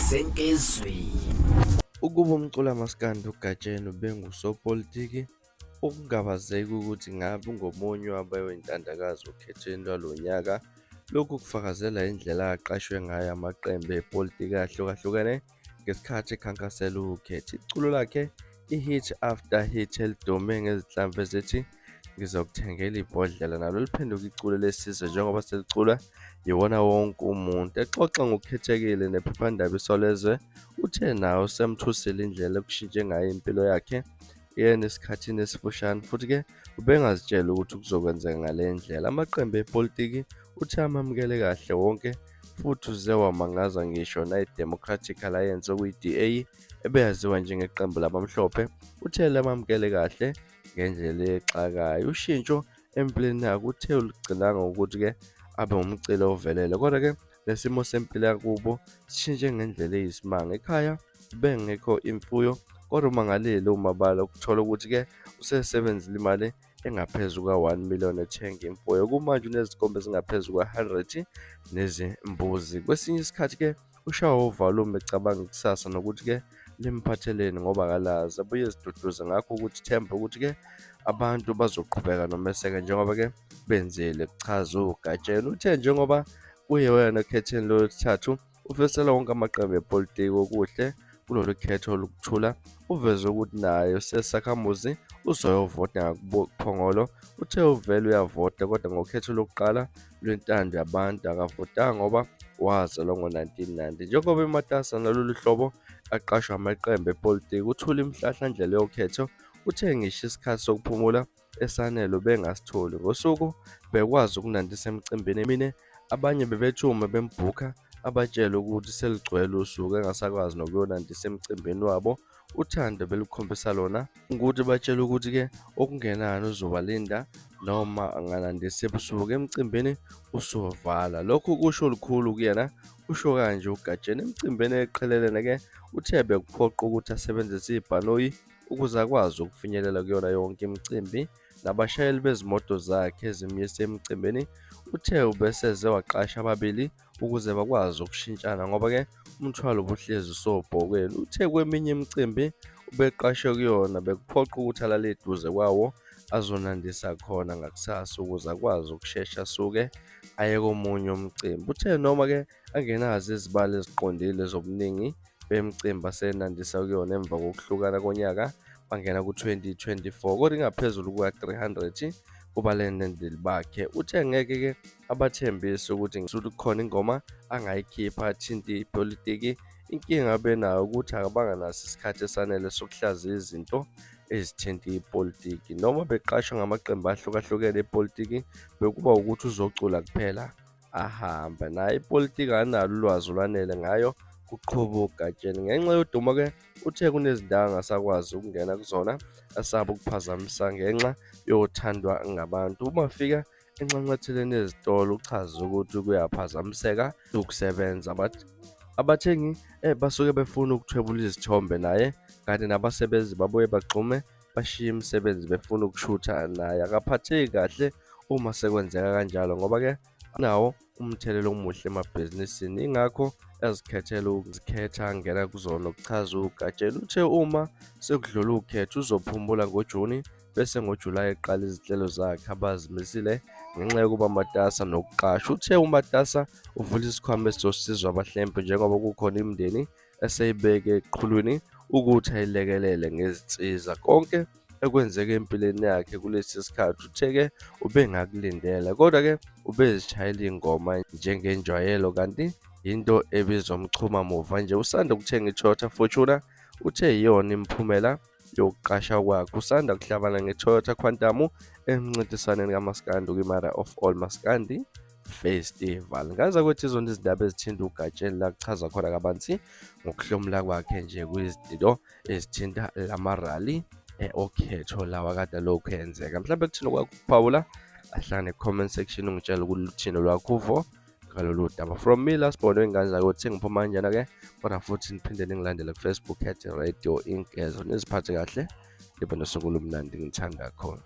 Senkesweni. Ukuba umculi kamaskandi uGatsheni ubengusopolitiki, okungabazeki ukuthi ngabe ungomunye wabeyoyintandakazi okhethweni lwalo nyaka. Lokhu kufakazelwa indlela aqashwe ngayo amaqembu epolitiki ahlukahlukene ngesikhathi ekhankasela ukhetho. Iculo lakhe i-Hit After Hit elidume ngezinhlamvu ezithi "Ngizokuthengela ibhodlela" nalo liphenduke iculo lesizwe njengoba seliculwa yiwona wonke umuntu. Exoxa ngokukhethekile nephephandaba Isolezwe uthe naye usemthusile indlela okushintshe ngayo impilo yakhe yena esikhathini esifushane futhi-ke ubengazitsheli ukuthi kuzokwenzeka ngale ndlela. Amaqembu epolitiki uthe amamukele kahle wonke futhi uze wamangaza ngisho nayiDemocratic Alliance okuyi-DA ebeyaziwa njengeqembu labamhlophe, uthe lamamukele kahle ngendlela exakayo. Ushintsho empilweni yakhe uthe ulugcinanga ngokuthi-ke abe umculi ovelele kodwa-ke nesimo sempilo yakubo sishintshe ngendlela eyisimanga. Ekhaya bengekho imfuyo kodwa umangalile uMabala ukuthola ukuthi-ke usesebenzile imali engaphezu kuka-1 million ethenga imfuyo. Kumanje unezinkomo ezingaphezu kuka-100 nezimbuzi. Kwesinye isikhathi-ke ushawa uvalo uma ecabanga ikusasa nokuthi-ke limphatheleni ngoba akalazi. Abuye eziduduze ngakho ukuthi themba ukuthi-ke abantu bazoqhubeka nomeseke njengoba-ke benzile, kuchaza uGatsheni. Uthe njengoba kuyena okhethweni lwesithathu ufisela wonke amaqembu epolitiki okuhle kulolu khetho lokuthula. Uveze ukuthi naye usesakhamuzi uzoyovota ngakubo kuPhongolo. Uthe uvele uyavota kodwa ngokhetho lokuqala lwentando yabantu akavotanga ngoba wazalwa ngo-1990. Njengoba ematasa nalolu hlobo aqashwa amaqembu epolitiki uthule imihlahlandlela yokhetho. Uthe ngisho isikhathi sokuphumula esanele ubengasitholi. Ngosuku bekwazi ukunandisa emicimbini emine abanye bebethi uma bembhukha abatshele ukuthi seligcwele usuku engasakwazi nokuyonandisa emcimbini wabo. Uthando belukhombisa lona ukuthi batshele ukuthi-ke okungenani uzobalinda noma anganandisa ebusuku emcimbini usuvala. Lokhu kusho lukhulu kuyena, usho kanje uGatsheni. Emcimbini eqhelelene-ke uthe bekuphoqa ukuthi asebenzise ibhanoyi ukuze akwazi ukufinyelela kuyona yonke imicimbi nabashayeli bezimoto zakhe ezimyise emcimbini. Uthe ubeseze waqasha ababili ukuze bakwazi ukushintshana ngoba-ke umthwalo ubuhlezi usobhokweni. Uthe kweminye imicimbi ubeqashwe kuyona bekuphoqa ukuthi alale eduze kwawo azonandisa khona ngakusasa ukuze akwazi ukushesha asuke aye komunye umcimbi. Uthe noma-ke angenazo izibalo eziqondile zobuningi bemicimbi asenandisa kuyona emva kokuhlukana konyaka bangena ku-2024 kodwa ingaphezulu kuka-300 kubalandeli bakhe. Uthe ngeke-ke abathembise ukuthi kukhona ingoma angayikhipha athinte ipolitiki. Inkinga abenayo ukuthi akabanga naso isikhathi esanele sokuhlaziya izinto ezithinta ipolitiki. Noma beqashwa ngamaqembu ahlukahlukene epolitiki bekuba ukuthi uzocula kuphela ahambe. Naye ipolitiki akanalo ulwazi olwanele ngayo, kuqhuba uGatsheni. Ngenxa yodumo-ke uthe kunezindawo angasakwazi ukungena kuzona asaba ukuphazamisa ngenxa yothandwa ngabantu. Uma efika enxanxatheleni yezitolo uchaze ukuthi kuyaphazamiseka ukusebenza. Abathengi basuke befuna ukuthwebula izithombe naye kanti nabasebenzi babuye bagxume bashiye imisebenzi befuna ukushutha naye. Akaphatheki kahle uma sekwenzeka kanjalo ngoba-ke nawo umthelela omuhle emabhizinisini ingakho ezikhethela ukuzikhetha angena kuzona, kuchaza uGatsheni. Uthe uma sekudlule ukhetho uzophumula ngoJuni bese ngoJulayi eqala izinhlelo zakhe abazimisile ngenxa yokuba matasa nokuqasha. Uthe umatasa uvula isikhwama esizosiza abahlempu njengoba kukhona imindeni eseyibeke eqhulwini ukuthi ayilekelele ngezinsiza. Konke ekwenzeke empilweni yakhe kulesi sikhathi uthe-ke ubengakulindele kodwa-ke ubezishayela ingoma njengenjwayelo kanti yinto ebizomchuma muva nje. Usanda ukuthenga i-Toyota Fortuner, uthe iyona imiphumela yokuqasha kwakhe. Usanda kuhlabana nge-Toyota Quantum emncintiswaneni kaMaskandi kwi-Mother of All Maskandi Festival. Ngaza kwethu izona izindaba ezithinta uGatsheni la kuchaza khona kabanzi ngokuhlomula kwakhe nje kwizinto ezithinta lama-rally okhetho lawa kade lokhu enzeka. Mhlawumbe kuthina kwakho ukuphawula ahlangane comment section ungitshele ukuthi lwakho uvo ngalolu daba. From me last born wengane zakuthi ngiphuma kanjena-ke kodwa futhi niphinde ningilandele ku-Facebook at Radio Inkezo. Niziphathe kahle nibe nosuku olumnandi ngithanda khona.